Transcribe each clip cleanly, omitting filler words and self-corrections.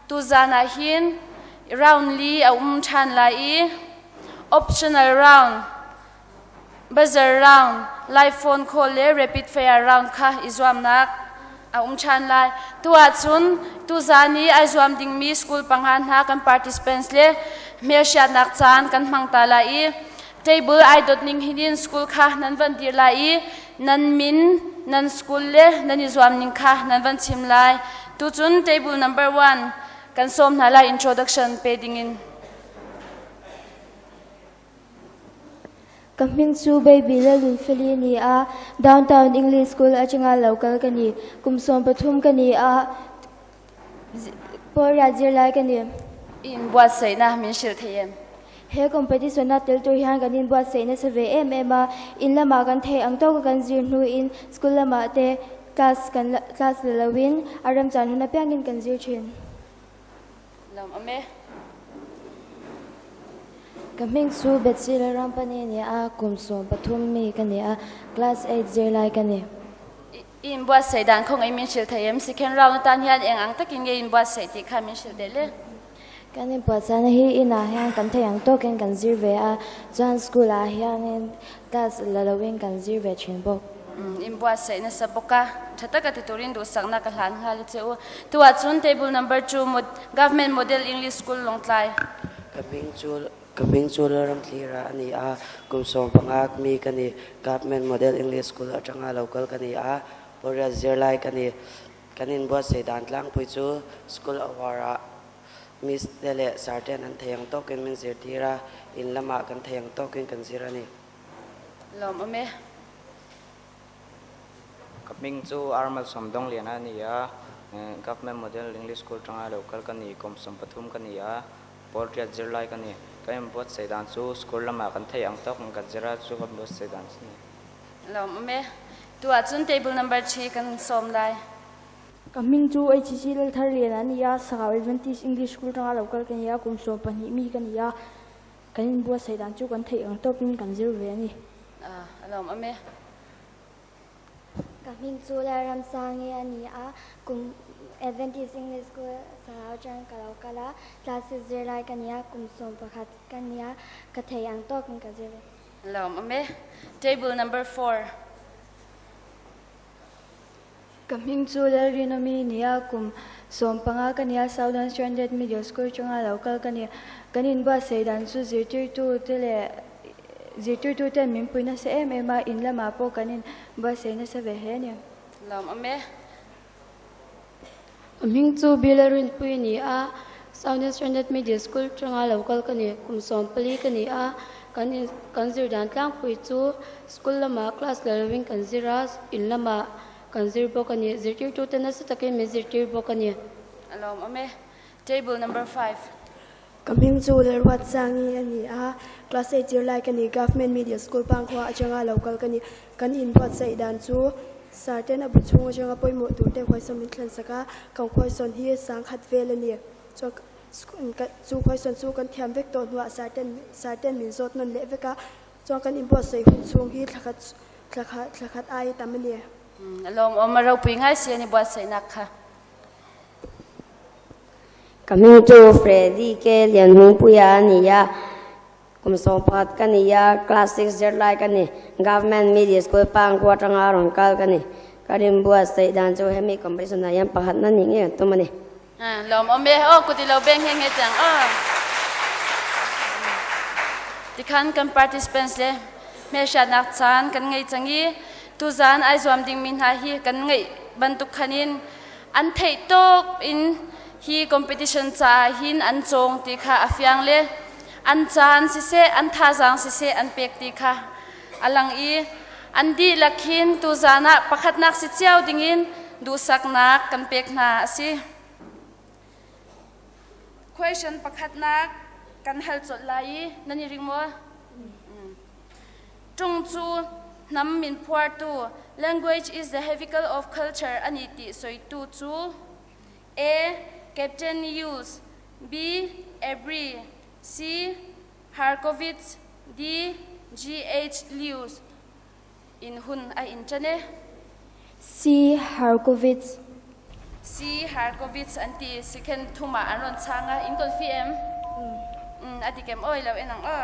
Tuzan ah hin round li a um ṭhan lai i optional round, buzzer round, live phone call le rapid fire round kha i zuamnak a um ṭhan lai. Tu ahcun tuzan i ai zuam dingmi school panga hna kan participants le hmelhriatnak caan kan hmang ta lai i table ai dot ning hinin school kha nan van dir lai i nan min, nan school le nan i zuam ning kha nan van chim lai. Tucun table number one kan sawm hna lai introduction pe dingin. Ka hming cu Baby Lalnunfeli a ni a, Downtown English School atanga local ka ni. Kum 13 ka ni a, pawlriat zirlai ka ni. In buatsaihnak min hrilh thei em? He competition a tel tur hian kan in buatsaih nasa ve em em a, in lamah kan theih ang tawka kan zir hnuin school lamah te class kan class la loin a remchan hun apiangin kan zir thin. Lawm um e. Ka hming cu Betsy Lalrampani ni a, kum 13 mi ka ni a, class 8 zirlai ka ni. In buatsaih dan khong ei min hril thei em? Second round tan hian eng ang takin nge in buatsaih ti kha min hrilh deh le. Kan in puahchahna hi in ah hian kan thei ang tawkin kan zir ve a, chuan school ah hianin class la loin kan zir ve thin bawk. In buatsaih nasa bawk a, tha taka ti turin duhsakna ka hlan nghal a che u. Tu ahcun table number 2 Government Model English School Lawngtlai. Ka hming cu ka hming cu Lalramthlira a ni a, kum 15 mi ka ni. Government Model English School atanga local ka ni a, pariat zirlai ka ni. Kan in buatsaih dan tlangpui cu school award ah Miss te le sir ten an thei ang tawkin min zirtir a, in lamah kan thei ang tawkin kan zir a ni. Lawm um e. Ka hming cu Armal Sawmdawnglian a ni a, Government Model English School tanga local ka ni, kum 13 ka ni a, pawl riat zirlai ka ni. Kan in buatsaih dan cu school lamah kan thei ang tawkin kan zir a, cu kan buatsaih dan cu ni. Lawm um e. Tu ahcun table number 3 kan sawm lai. Ka hming cu HCC Laltharlian a ni a, Sangau Adventist English School tangah local ka ni a, kum 12 mi ka ni a, kan in buatsaih dan cu kan theih ang tawkin kan zir ve a ni. Lawm um e. Ka hming cu Lalramsangi a ni a, kum Adventist English School Sangau tang ka lo kal a, class 6 zirlai ka ni a, kum 11 ka ni a, ka theih ang tawkin ka zir ve. Lawm um e. Table number 4. Ka hming cu Lalrinawmi ni a, kum 15 ka ni a, Southern Stranded Middle School chungah local ka ni. Kan in buatsaih dan cu zirtirtu te le zirtirtu ten min pui nasa em em a, in lamah pawh kan in buatsaih nasa ve hle a ni. Lawm um e. Ka hming cu Bilarinpui ni a, Southern Stranded Middle School chungah local ka ni. Kum 14 ka ni a, kan in kan zir dan tlangpui cu school lamah class la loin kan zir a, in lamah kan zir bawk a ni. Zirtirtu te nasa takin min zirtir bawk a ni. Lawm um e. Table number 5. Ka hming cu Lalruatsangi a ni a, class 8 zirlai ka ni. Government Middle School Pangkhua atanga local ka ni. Kan in buatsaih dan cu Sarten a bu chung atanga pawimawh tur te khuaisawm min thlen sak a, kan khuaisawn hi 10,000 vel a ni. Chu khuaisawn cu kan thiam vek tawh hnuah Sarten Sarten min zawt nawn leh vek a, chuan kan in buatsaih hun chhung hi thlakhat thlakhat thlakhat ai tam a ni. Lawm awm a ropui ngai si an i buatsaihnak kha. Ka hming cu Freddy K. Lianhungpuia a ni a, kum 11 ka ni a, class 6 zirlai ka ni. Government Middle School Pangkhua atanga rawn kal ka ni. Ka rin buatsaih dan cu hemi competition ah hian pakhat na nih ngei kan tum a ni. Lawm awm e. Aw kuti lo beng he nge chang aw. Tikhan kan participants le hmelhriatnak caan kan ngei cang i tuzaan ai zuam dingmi hna hi kan ngeih bantuk khanin an theih tawk in hi competition caah hin an cawng ti kha a fiang le an caan siseh an thazaang siseh an pek ti kha a lang i an dihlak hin tuzaan ah pakhatnak si cio dingin duhsaknak kan pek hna a si. Question pakhatnak kan hal colh lai i nan i ring maw? Ṭung cu hnam min phuartu language is the vehicle of culture ani ti soitu cu A. Captain Hughes B. Avery C. Harkovitz D. G. H. Lewis in hun a in ṭan e. C. Harkovitz. C. Harkovits an ti second thum ah an ron chang a in kon fi em? Mm. A dikem oi lo enang o.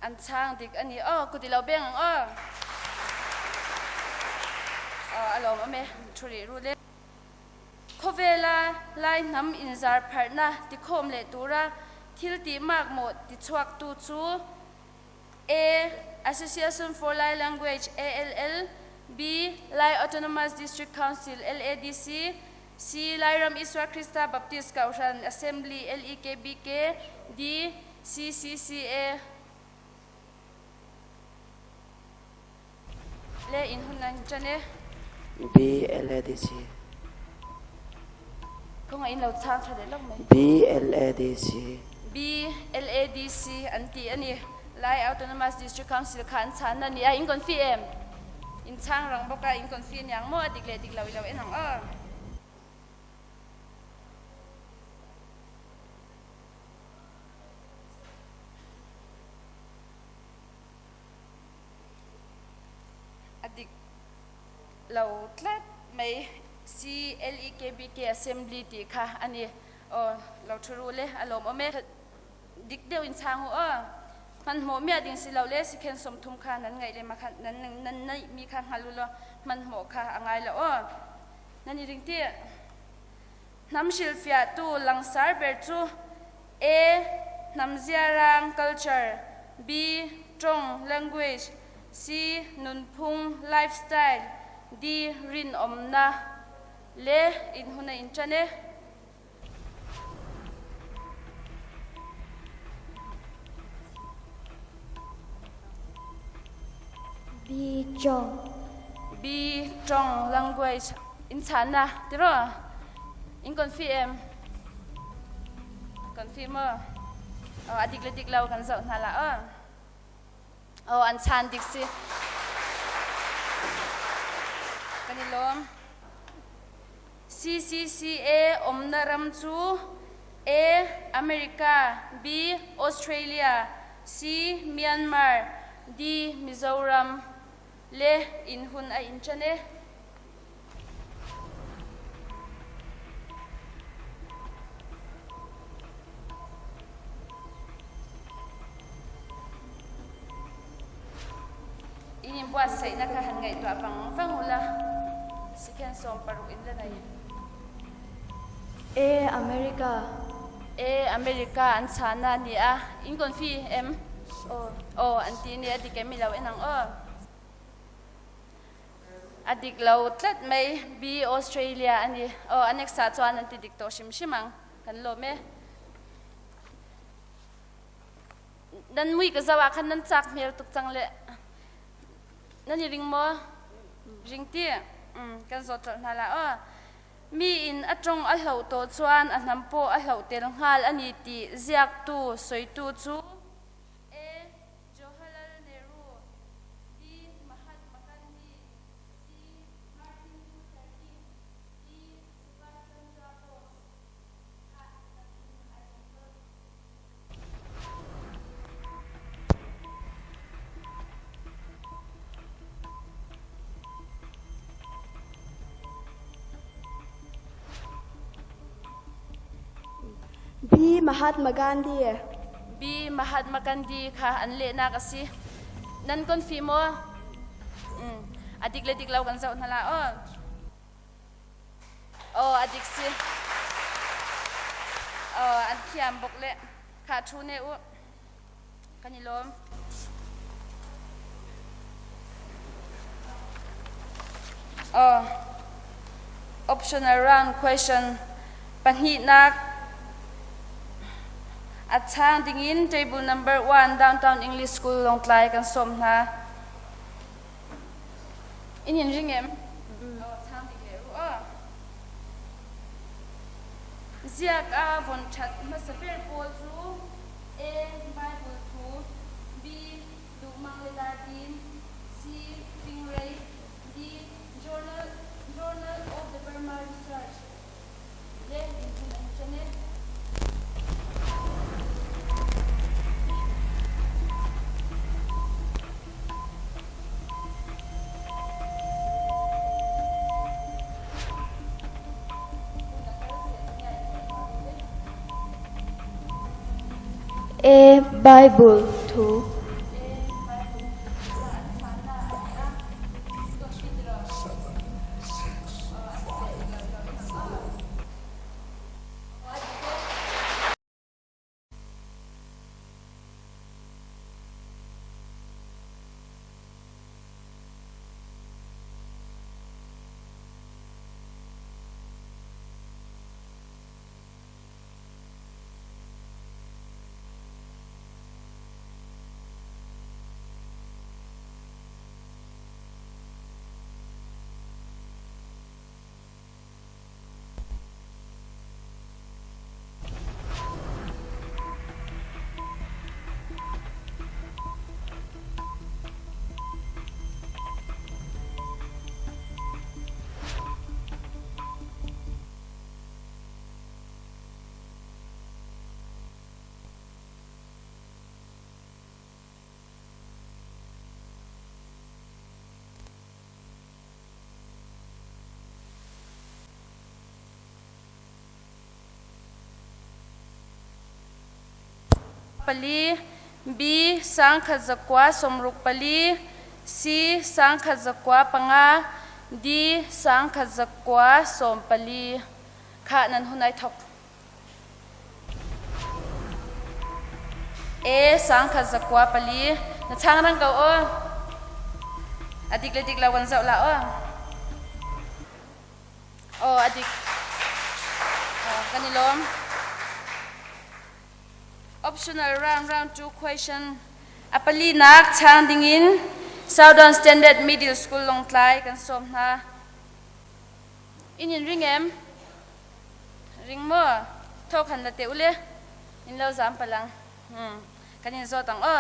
An chang dik ani aw kuti lo beng ang aw. Aw alawm ame thuri ru le. Khawvela Lai hnam inzar pharhna tikhawm leh tura thil tih makmawh tichhuaktu chu A. Association for Lai Language, ALL, B. Lai Autonomous District Council, LADC, C. Lairam Isua Krista Baptist Kohhran Assembly, LEKBK, D. CCCA le in hun nan ṭan e. B L A D C. Kong in lo chang ṭha leh lok mai. B L A D C. B L A D C an ti ani. Lai Autonomous District Council kha an chan na ni a in kon fi em. In chang rang boka in kon fi niang mo adik le dik lo i lo en ang o. A dik lo tlat mai. CLEKBK Assembly ti kha ani. Aw lo ṭhu ru le a lawm awm e. Dik deuh in chang u aw. Hmanhmawh miah ding si lo le sikhen 30 kha nan ngaih le ma kha nan nan neih mi kha hngal u law hmanhmawh kha a ngai lo aw. Nan i ring ti. Hnam hrilhfiahtu langsar ber cu A. Hnam ziarang culture B. Ṭong language C. Nunphung lifestyle D. Rinawmnak le inn hun a in ṭan e. B. Ṭong B. Ṭong language in chan na tiro in kon fi em kon fi mo oh adik le dik lo kan zoh hna la oh oh an chan dik si kan i lawm CCCA umna ram cu A. America B. Australia C. Myanmar D. Mizoram le inn hun a in ṭan e. In in buatsaihnak kha han ngaihtuah fang fang u la. Sikhen 16 in la nei. A. America. A. America an chana ni a. In kon fi em? Oh, an ti ni a dik em lo enang o. A dik lo tlat mai. B. Australia ani. Oh, anexa chuan an ti dik to hrim hrim ang. Kan lawm e. Nan mui ka zawa khan nan chak hmel tuk cang le. Nan i ring maw? Ring ti. Kan zawt colh hna la aw. Mi in a ṭong a hloh tawh chuan a hnam pawh a hloh tel hngal ani ti ziaktu soitu cu A. Jawaharlal Nehru B. Mahatma Gandhi C. Martin Luther King D. Subhash Chandra Bose Kha nan in ai ring B. Mahatma Gandhi. B. Mahatma Gandhi kha an lehnak a si. Nan kon fi maw? A dik le dik lo kan zoh hna la aw. Aw a dik si. Aw an thiam bok le kha thu ne u. Kan i lawm. Aw. Optional round question. Pahnihnak a chang dingin table number 1 Downtown English School Lawngtlai kan sawm hna. In in ring em? Chang dik le ru aw. Ziak a von that hmasa ber pawl cu A. Bible thu B. Duhmang le Dartin C. Fingrei D. Journal, Journal of the Burma Research le in an ṭan e. A. Bible thu. Pali B sangkhat zakua sawmruk pali C sangkhat zakua panga D sangkhat zakua sawm pali kha nan hun ai thok. A sangkhat 904 na chang rang ko aw. A dik le dik lo kan zoh la aw. Aw a dik. Kan i lawm. Optional round round 2 question. A palinak chang dingin Southern Standard Middle School Lawngtlai kan sawm hna. In in ring em? Ring maw? Tho khan la te ule. In lo zam palang. Kan in zo tang o.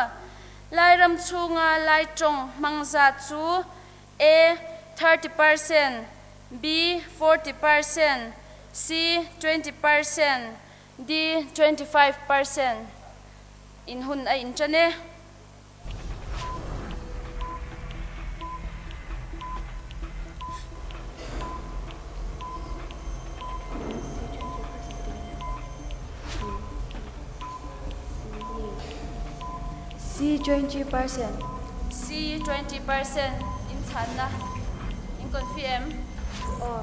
Lairam chunga Lai tong hmangza cu A 30%, B 40%, C 20%, D 25% in hun a in ṭan e. C 20%. C 20% in chan na in kon fi em. Oh.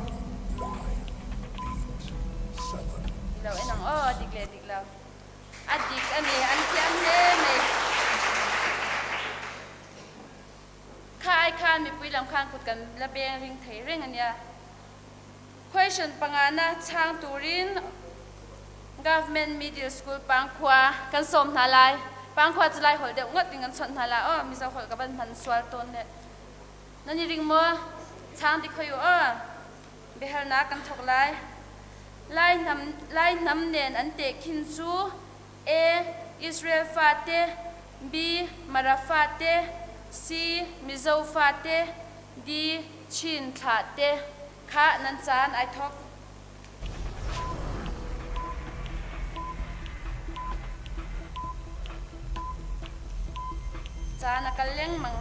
Lo enang oh dik le dik lo. A dik a ni, an thiam hle mai. Kha ai khan mipui lam khan kut kan la beng ring thei reng ania. Question panga na chang turin Government Middle School Pangkhua kan sawm hna lai. Pangkhua cu lai holh deuh ngot in kan chawnh hna la o Mizo holh ka van hman sual tawn le. Nan i ring maw? Chang ti khoi u o. Biahalnak kan thawk lai. Lai hnam, Lai hnam nen an tehkhin cu A. Israel fate B. Mara fate C. Mizo fate D. Chin thlahte kha nan caan ai thawk. Caan a kal lengmang.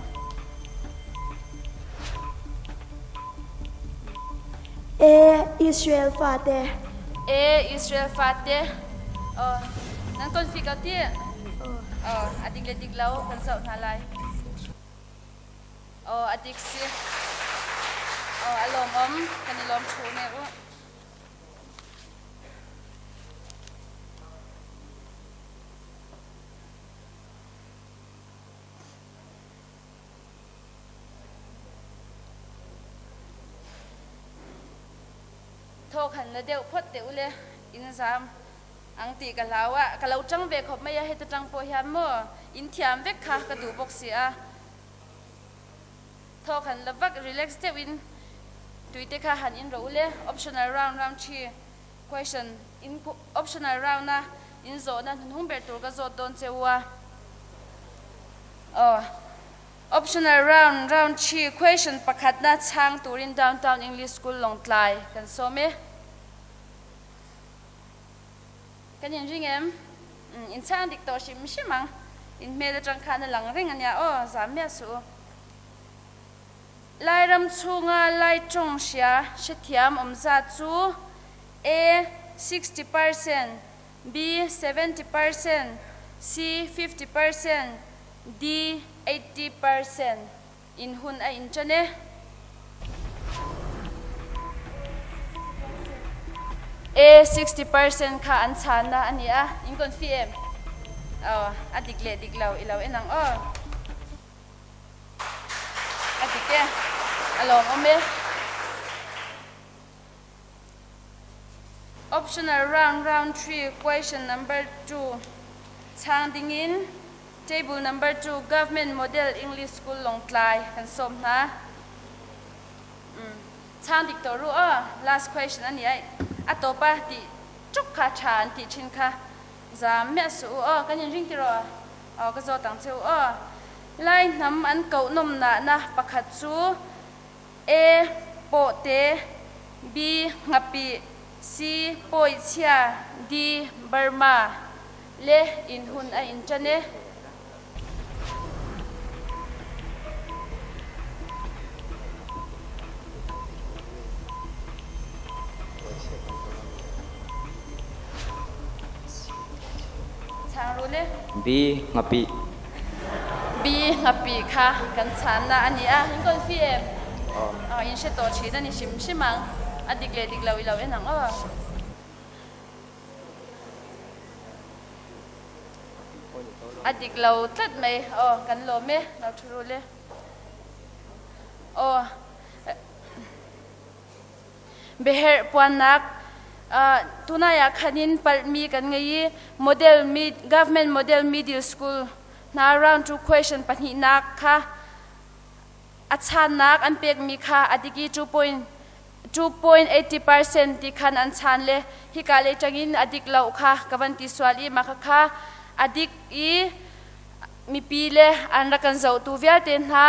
A. Israel fate. A. Israel fate. Oh, nan kon fi ko ti? Oh, a dik le dik lo kan zoh hna lai. Oh, a dik si. Oh, a lawm om. Kan i lawm thu ne u. Thaw khan na deuh phot te ule. In zam ang ti ka hlau a ka lo ṭang ve khawp mai a heta ṭang pawh hian maw in thiam vek kha ka duh bawk si a. Thawk han la vak relax deuh in tuite kha han in rawh u le optional round round thi question in optional round a in zawhna hnuhnung ber tur ka zawt dawn che u a. Aw optional round round thi question pakhatna chhang turin Downtown English School Lawngtlai kan sawm e. Kan in ring em? In chhang dik tawh hrim hrim ang. In hmel atang khan a lang reng ania aw, zam miah suh u. Lairam chhunga Lai tawng hria hrethiam awm zat chu A 60%, B 70%, C 50%, D 80%. In hun a in ṭan e. A 60% kha an chhanna a ni a, in confi em? Aw, a dik leh dik lo i lo en ang aw. A dik e, a lawmawm e. Optional round, round 3, question number 2. Chhang dingin table number 2 Government Model English School Lawngtlai kan sawm hna. Chhang dik tawh ru aw. Last question a ni ai. A tawpa ti tuk kha tha an ti thin kha. Zam miah suh u aw. Kan in ring ti rawh. Aw ka zawt ang che u aw. Lai hnam an koh nawm na na pakhat chu A. Pawhte B. Nghapih C. Pawichhia D. Burma le inn hun a in ṭan e. Chang ru le. B. Nghapih B. Nghapih kha kan channak a ni a. In kawn fi em? Aw. In hre tawh ṭhin a ni hrim hrim ang. A dik le dik lo i lo en ang aw. A dik lo tlat mai. Aw, kan lawm e. Lo ṭhu ru le. Aw. Biaherh puannak tunai ah khan in palhmi kan ngei i model government model middle school hna round 2 question pahnihnak kha a channak an pekmi kha a dik i 2.80% ti khan an chan le hika lei tangin a dik lo kha ka van ti sual i mah kha a dik i mipi le an rak kan zohtu vialte hna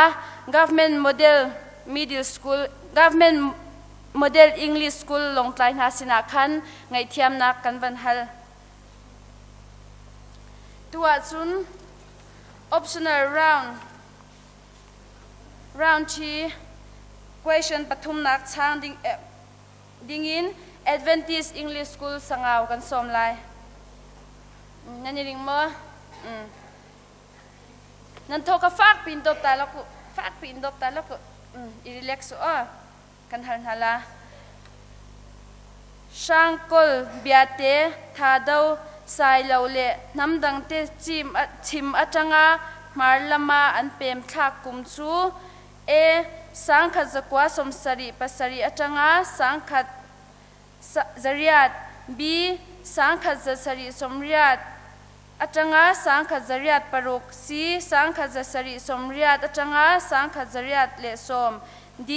government model middle school government model English school Lawngtlai hna sinah khan ngaihthiamnak kan van hal. Tu ahcun optional round round thi question pathumnak chang ding dingin Adventist English School Sangau kan sawm lai. Nan i ring maw? Nan thaw ka fak pin dop ta lo ku fak pin dop ta lo ku i relax u aw kan hal hna la. Hrangkol biate thado sai lo le hnamdang te chim chim atanga hmar lama an pem thlak kum chu A 1977 atanga 1900 B 1980 atanga 1960 C 1980 atanga 1910 D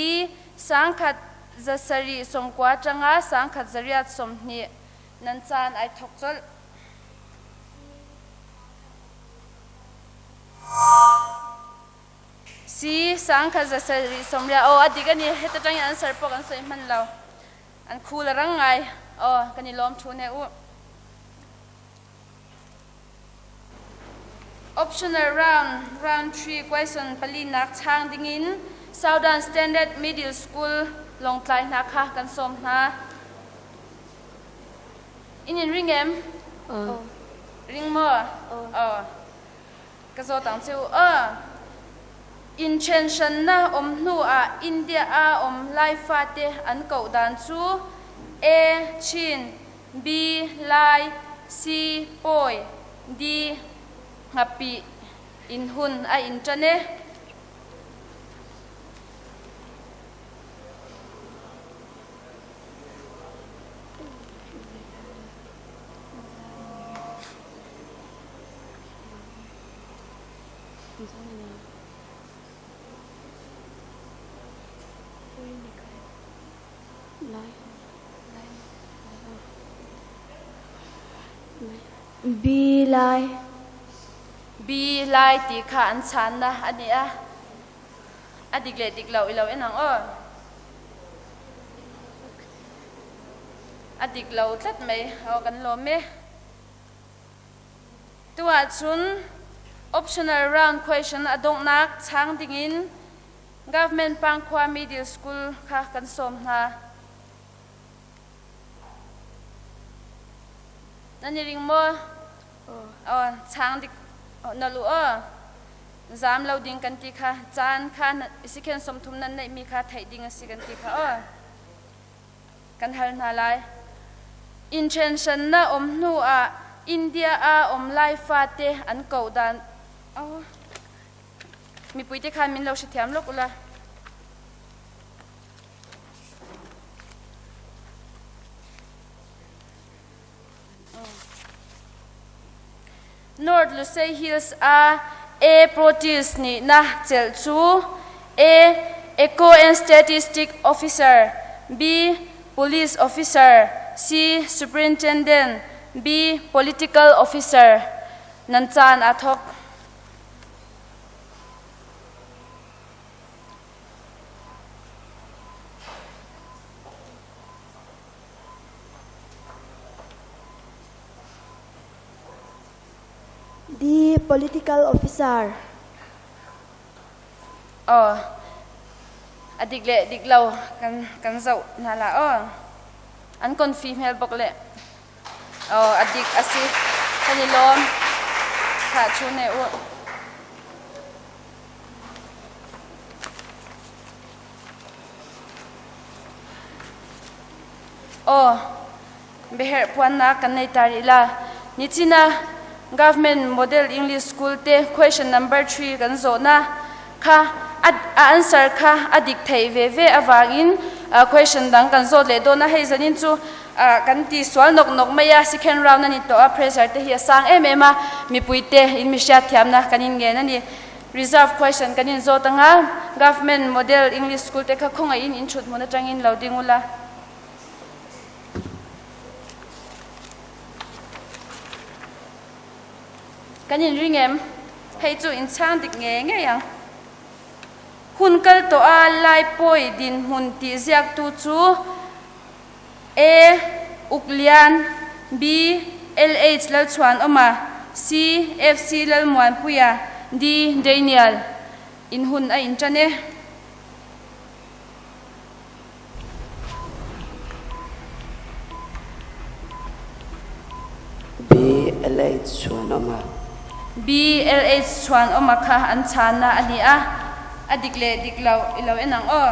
1990 atanga 1920 nan caan ai thok colh. C 1980 aw a dik ani heta tang in an ser pawk an soi hman lo an khul a rang ngai aw kan i lawm thu ne u. Optional round round 3 question palinak chang dingin Southern Standard Middle School Lawngtlai hna kha kan sawm hna. In in ring em? Ring maw? Aw. Ka zawt ang che u. Aw. In ṭhenhranna um hnu ah India ah um Lai fate an koh dan cu A. Chin B. Lai C. Pawi D. Hngapih in hun a in ṭan e. B lai. B lai ti kha an chan na ani a. A dik le dik lo i lo en ang aw. A dik lo tlat mai aw kan lawm e. Tu ahcun optional round question a donghnak chang dingin Government Pangkhua Middle School kha kan sawm hna. Nan i ring maw? Oh, chang dik na lu aw. Zam lo ding kan ti kha caan kha sikhen 30 nan neihmi kha theih ding a si kan ti kha aw. Kan hal hna lai. Intention na um hnu ah India ah um lai fate an ko dan. Oh. Mipui te khan min lo hrethiam lok ula. North Lusei Hills ah A Proteus nih na celh cu A. Eco and Statistic Officer B. Police Officer C. Superintendent B. Political Officer nan caan aa thawk. D. Political Officer. Oh, a dik le dik lo kan kan zoh hna la oh. An kon fi hmel bok le. Oh, a dik a si. Kan i lawm. Kha chu ne u. Aw, biaherh phuannak kan nei ta rih la. Nichina Government Model English School te question number 3 kan zawhna kha a answer kha a dik thei ve ve awangin question dang kan zawt leh dawn a hei zanin chu kan ti sual nok nok mai a second round ani tawh a pressure te hi a sang em em a mipui te in mi hriat thiamna kan in ngen ani. Reserve question kan in zawt anga Government Model English School te kha khawngaih in in thut hmun atangin lo ding ula. Kan in ring em? Hei chu in chhang dik nge ngei ang. Hun kal tawh a lai pawi dinhmun tih ziaktu chu A. Uklian B. LH Lalchhuanawma C. FC Lalmuanpuia D. Daniel In hun a inṭan e. B. LH Chhuanawma B. LH Chhuanawma kha an chhanna a ni a, a dik leh dik lo i lo en ang aw.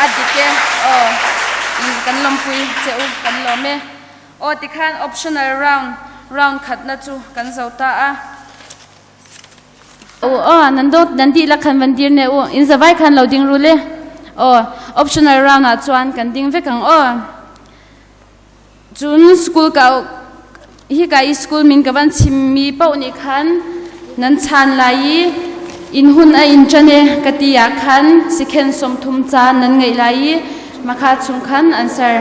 A dik e aw kan lawmpui che u kan lawm e aw tikhan optional round round khatna chu kan zo ta a. U aw nan dawt nan dihlak khan van dir ne u in zavai khan lo ding ru le aw optional round ah chuan kan ding vek ang aw. Cun school ka hika i school min ka van chimmi paoh nih khan nan chan lai i inn hun a in ṭan e ka ti ah khan sikhen 30 caan nan ngeih lai i makha chung khan answer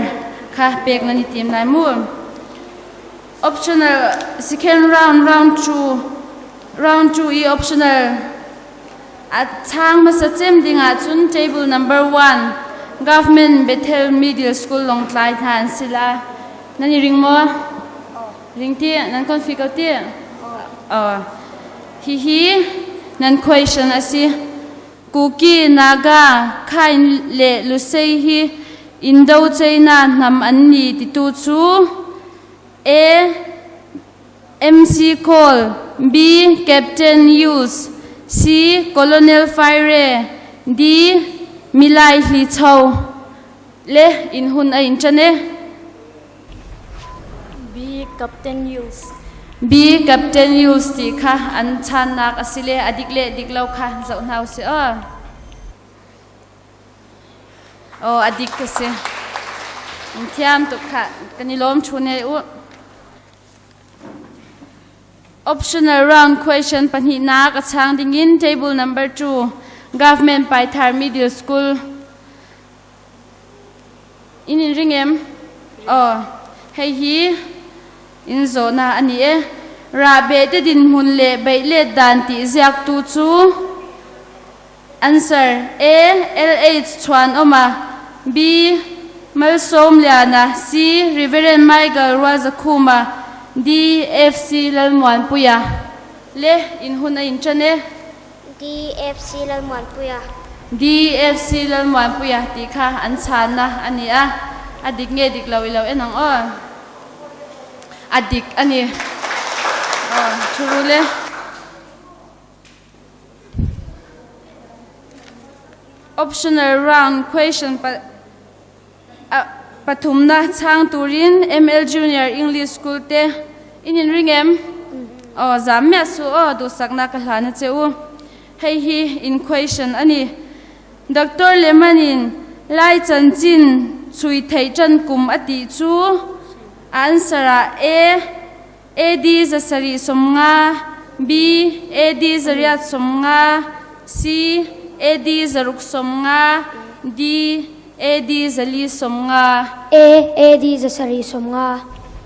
kha pek nan i tim lai mu. Optional second round round 2 round 2 i optional A chang hmasa cem ding ahcun table number 1 Government Bethel Middle School Lawngtlai hna an si la. Nan i ring maw? Ring ti? Nan kon fi ko ti? Oh. Hihi nan question a si. Kuki, Naga, Khain le Lusei hi Indo China hnam an ni titu cu A. MC Cole, B. Captain Hughes, C. Colonel Fire, D. Milai Hli Cho le inn hun a in ṭan e. B. Captain Hughes. B. Captain Hughes ti kha an channak a si le a dik le dik lo kha zoh hna usih aw. Aw a dik ka si. Thiam tuk kha kan i lawm thu ne u. Optional round question pahnihnak a chang dingin table number 2 Government Paithar Middle School in in ring em? Oh, hei hi in zawhna a ni e. Rahbeh te dinhmun leh beih let dan tih ziaktu chu Answer, A. LH Chhuanawma B. Malsawmliana C. Reverend Michael Rualzakhuma D. FC Lalmuanpuia Le in hun a inṭan e. D. FC Lalmuanpuia D. FC Lalmuanpuia tih kha an chhanna a ni a, a dik nge dik lo i lo en ang aw. A dik a ni. Aw, thu rul e. Optional round question pathumna chhang turin ML Junior English School te in inring em? Aw zam miah suh aw duhsakna ka hlan a che u. Hei hi in question a ni. Doctor Lehman in Lai chanchin chhui theih tan kum a tih chu a answer ah A. AD 750, B. AD 850, C. AD 650, D. AD 450. A. AD 750.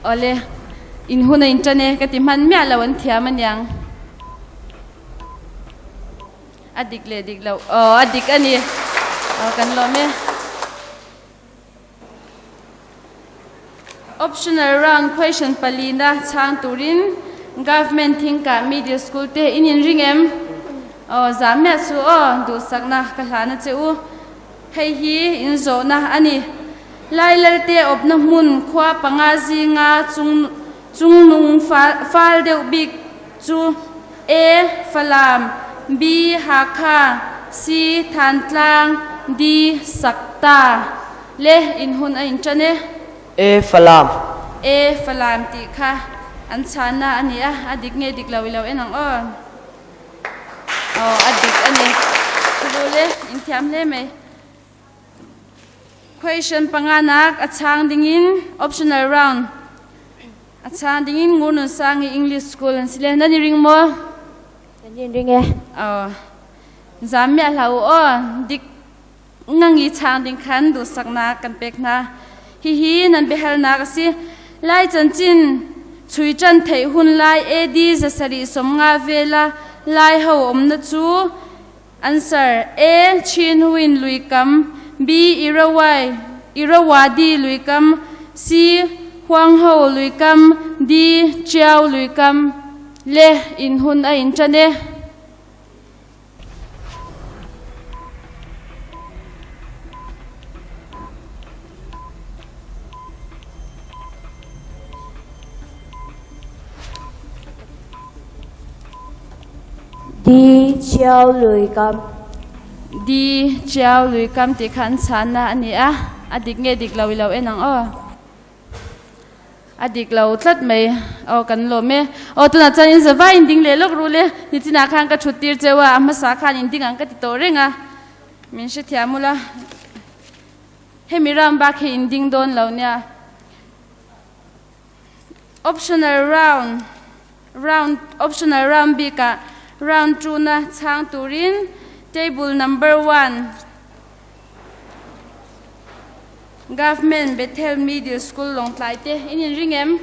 Ole, in hun a in ṭan e, ka ti hman miah lo an thiam aniang. A dik le dik lo. Aw, a dik a ni. Aw, kan lawm e. Optional round question palina chhang turin Government Thingkah Middle School te in inring em? Aw, zam miah chu aw, duhsakna ka hlan a che u. Hei hi in zawhna a ni. Lailalte awpna hmun khua panga zinga chung chungnung fal deuh bik chu A. Falam B. Hakha C. Thantlang D. Sakta Le in hun a inṭan e. A. Falam A. Falam tih kha an chhanna a ni a, a dik nge dik lo i lo en ang aw. Aw, a dik a ni. Thurul e, inthiam hle mai. Question panganak a chhang dingin optional round a chhang dingin Ngurnun Sangi English School an si le. Nan i ring maw? Kan in ring e. Aw. Zam miah hlah u aw. Dik ngangi chhang ding khan duhsaknak kan pek hna. Hihi nan biahalnak a si. Lai chanchin chui ṭan theih hun lai AD 750 vela Lai ho umna cu Answer, A. Chinwin luikam B. Irawai, Irrawaddy luikam C. Huangho luikam D. Chiao luikam Le in hun a in ṭan e. D. Chiao Luikam. D. Chiao Luikam ti kha an chhanna a ni a, a dik nge dik lo i lo en ang aw. A dik lo tlat mai. Aw kan lawm e. Aw tunah chuan in zavai in ding leh lawk ru le. Nichinah khan ka thut tir cheu a, a hmasa khan in ding ang ka ti tawh reng a. Min hrethiam ula. Hemi ram bak hi in ding dawn lo nia. Optional round round optional round bikah round 2 na chhang turin table number 1 Government Bethel Middle School Lawngtlai te in in ring em?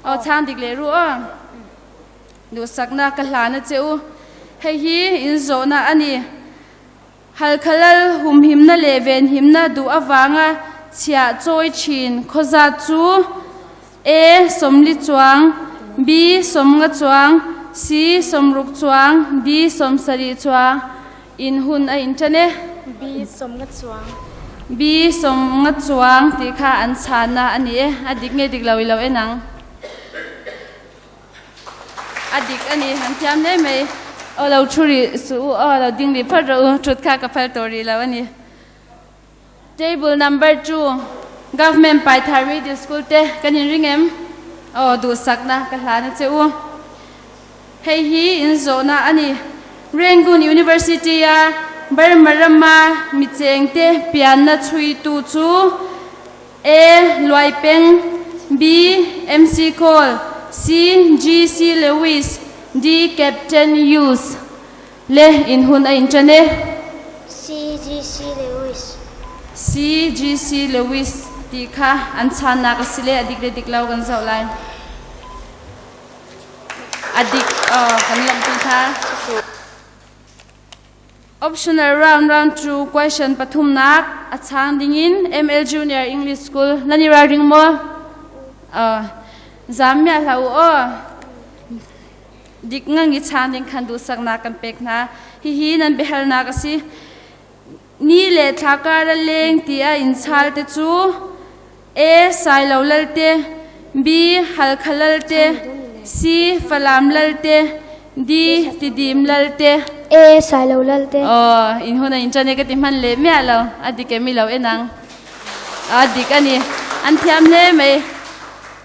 Aw chhang dik leh ru aw. Duhsakna ka hlan a che u. Hei hi in zawhna a ni. Halkha lal humhimna leh venhimna duh avanga chhiah chawi thin khawzat chu A. Sawmli chuang B. Sawmnga chuang C. Sawmruk chuang D. Sawmsarih chuang In hun a inṭan e. B. Sawmnga chuang B. Sawmnga chuang tih kha an chhanna a ni e. A dik nge dik lo i lo en ang. A dik a ni, an thiam hle mai. Aw lo thu rih suh u, aw lo ding rih phawt rawh u, thut kha ka phal tawh rih lo a ni. Table number 2, Government Paithar Middle School te kan inring em? Aw duhsakna ka hlan a che u. Hei hi inzawhna a ni. Rangoon University a Burma rama michengte pianna chhuitu chu A. Luai Peng B. MC Cole C. GC Lewis. D Captain Hughes le in hun a in ṭan e. C.G.C. Lewis. C.G.C. Lewis ti kha an channak a si le a dik le dik lo kan zoh lai. A dik kan lawmhpi kha. Optional round round 2 question pathumnak a chang dingin ML Junior English School nan i ralring maw? Zam miah hlah u aw. Dik ngang i chang ding khan duhsaknak kan pek hna. Hihi nan biahalnak a si. Ni le thla kar a leng tiah in chal te cu A. Sailo lalte B. Halkha lalte C. Falam lalte D. Tidim lalte A. Sailo lalte Oh, in hun in chane ka ti hman le mia lo. A dik mi lo enang. A dik ani. An thiam hle mai.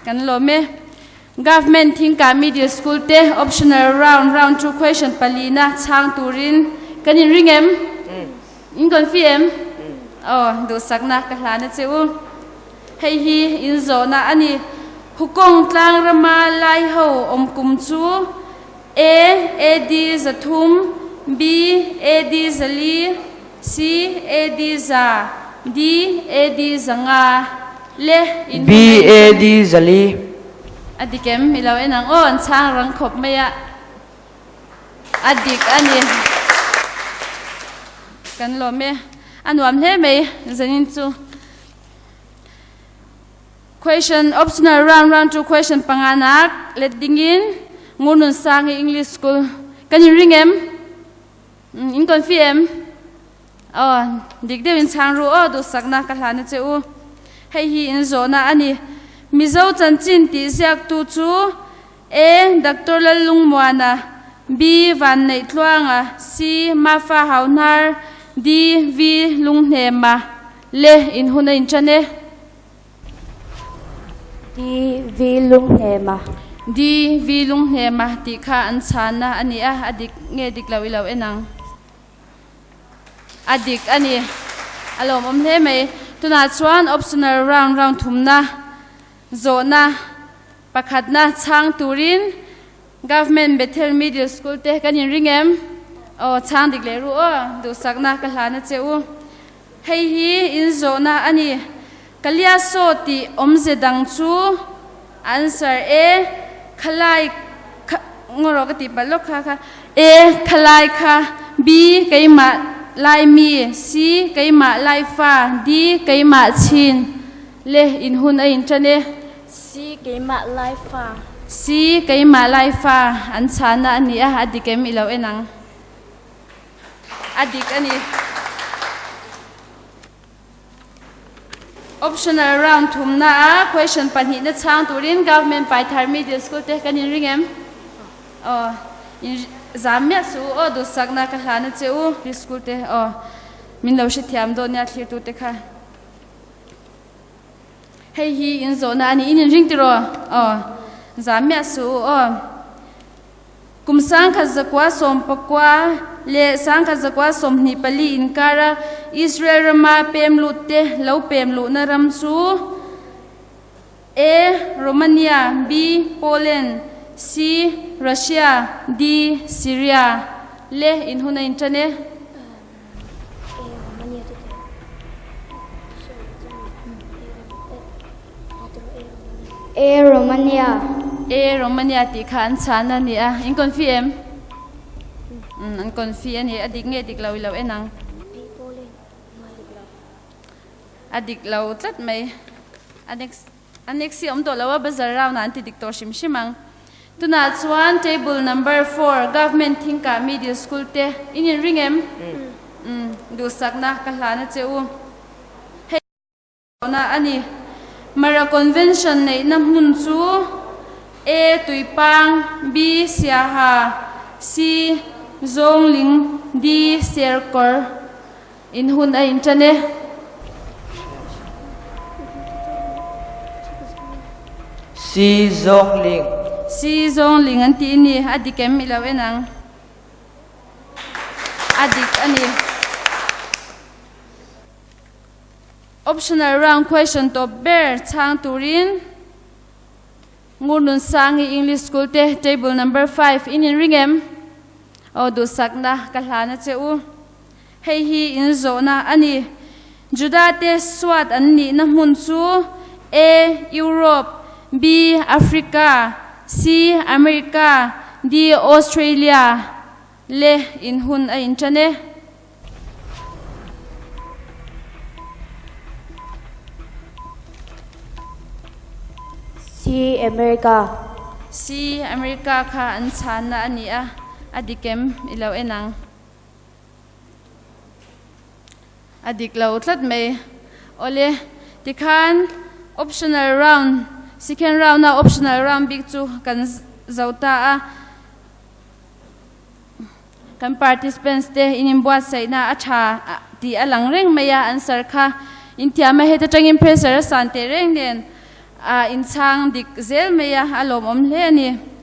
Kan lo me. Government thingka middle school te optional round round 2 question palina chang turin kan in ring em? In kon fi em? Oh, duhsaknak ka hlan a che u. Hei hi in zawhna ani. Hukong tlang rama lai ho om kum chu A A D 300 B A D 400 C A D 100 D A D 500 le in B A D 400. Adikem ilo enang o an chang rang khop mai a. A dik ani. Kan lawm e. A nuam hle mai zanin chu. Question optional round round 2 question panganak let dingin Ngunun Sangi English School kan in ring em? In kon fi em? Oh, dik deuh in chang ru o du sakna ka hlan che u. Hei hi in zo na ani. Mizo chanchin ti ziak tu chu A. Doctor Lallungmuana B. Vanneihtluanga C. Mafa Hauhnar D. V. Lunghnema le in hun a inṭan e. D. V. Lunghnema D. V. Lunghnema tih kha an chhanna a ni a, a dik nge dik lo i lo en ang. A dik a ni. A lawmawm hle mai. Tunah chuan optional round round thumna zawhna Pakhatna chhang turin Government Bethel Middle School te kan inring em? Aw, chhang dik leh ru aw, duhsakna ka hlan a che u. Hei hi in zawhna a ni. Kaliasaw tih awmze dang chu answer E, khalai kha, ngaw rawh ka tih palh lawk kha kha, E, khalai kha, B, keimah Laimi, C, keimah Laifa, D, keimah Chin. Le in hun a inṭan e. Si keimah Laifa. Si keimah Laifa an chana a ni a, a dik em i lo en ang. A dik a ni. Optional round thumna a question pahnihna chhang turin Government Paithar Middle School te kan in ring em? Aw, in zam miah suh u aw, duhsakna ka hlan a che u. School te aw, min lo hrethiam dawn nia thlirtu te kha. Hei hi in zawhna a ni. In inring tiraw? Aw. Zam miah suh u aw. Kum 1919 le 1924 inkara Israel rama pem lut te lo pem luhna ram chu A. Romania B. Poland C. Russia D. Syria le in hun a inṭan e. A Romania. A Romania tih kha an chhan a ni a. In confi em? An confi a ni. A dik nge dik lo i lo en ang. A dik lo tlat mai. A next. A next hi awm tawh lo a, bazar round ah an ti dik tawh hrim hrim ang. Tunah chuan table number 4 Government Thingkah Middle School te in inring em? Umm duhsakna ka hlan a che u. Hei na a ni. Mara Convention neihna hmun chu A. Tuipang B. Siaha C. Zawngling D. Serkawr In hun a inṭan e. Si zawng ling. Si zawng ling an ti ni. A dik em i lo en ang. A dik a ni. Optional round question tawp ber chhang turin. Ngurnunsangi English School te table number 5 in in ring em? Aw duhsakna ka hlan a che u. Hei hi in zawhna a ni. Judah te suat an nihna hmun chu A. Europe B. Africa C. America D. Australia le in hun a in ṭan e. C. America. C. America kha an chhanna a ni a, a dik em i lo en ang. A dik lo tlat mai. Awle, tikhan optional round, second round a optional round bik chu kan zo ta a. Kan participants te in inbuatsaihna a tha tih a lang reng mai a, answer kha inthiam a, heta tangin pressure a san teh reng nen a inchhang dik zel mai a, a lawmawm hle a ni.